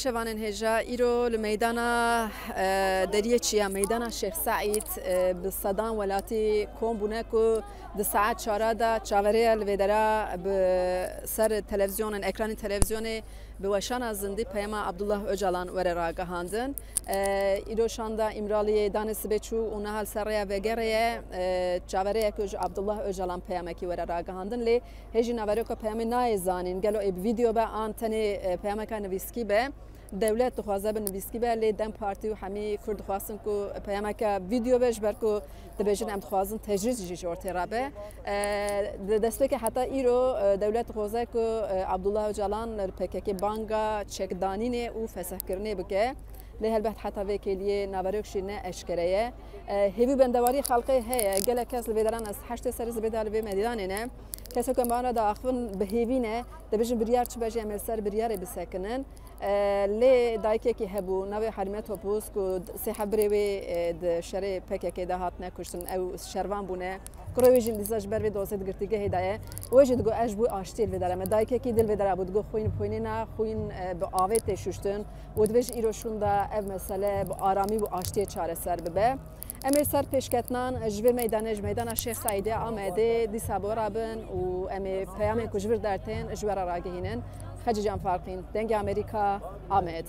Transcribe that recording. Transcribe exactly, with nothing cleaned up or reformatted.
Şevanên hêja, îro li meydana, e, Deriyê Çiya, meydana Şêx Seîd, e, bi sedan welatî kom bûne ku di saet çara de çaverêya li vê dera bi ser televîzyonên, ekranê televîzyonê bi weşana zindî peyama Abdullah Ocalan were ragihandin. E, îro şanda Îmraliyê danê sibê çû û niha li ser rêya vegerê ye, e, çaverêya ku ji Abdullah Ocalan peyamekî were ragihandin. Lê hê jî naveroka peyamê nayê zanîn, gelo ê bi vîdeo be an tenê, e, peyameka nivîskî be. Dewlet dixwaze bi nivîskî be, lê DEM Partî û hemî Kurd dixwastin ku peyameke vîdeo be, ji ber ku dibêjin em dixwazin tecrîd jî ji ortê re be. E, di destpêkê heta îro, e, dewlet dixwaze ku, e, Abdullah Ocalan li P K K banga çekdanînê û fesihkirinê bike. Lê helbet heta vê kêliyê naverok jî ne eşkere ye. E, hêvî û bendewarî xelkê heye. Gelek kes li vê deran, ez heştê serî zibê de li vê meydanê ne. Kesê ku em wan re diaxivin bi hêvî ne, dibêjin biryar çi be jî em ê li ser biryarê bisekinin. E, lê dayikekî hebû, navê Halîme Topuz, ku sê heb birê wê, e, di şerê P K K de hatine kuştin, ew şervan bûne. Kurê wê jî dîsa ji ber vê dozê di girtîgehê de ye. Wê jî digot, ez ji bo aştiyê li vê dera me. Dayikekî dil vê dera bû, digot, xwîn xwînê ne, xwîn, e, bi avê tê şuştin û divê ji îro şûn de ev mesele bi aramî û aştiyê çareser bibe. Em ê ser pêşketinan ji vê meydanê, ji meydana Şêx Seîdê Amedê dîsa bi we re bin û em ê peyamên ku ji vir dertên ji we re ragihînin. Xecîcan Farqîn, Dengê Amerîka, Amed.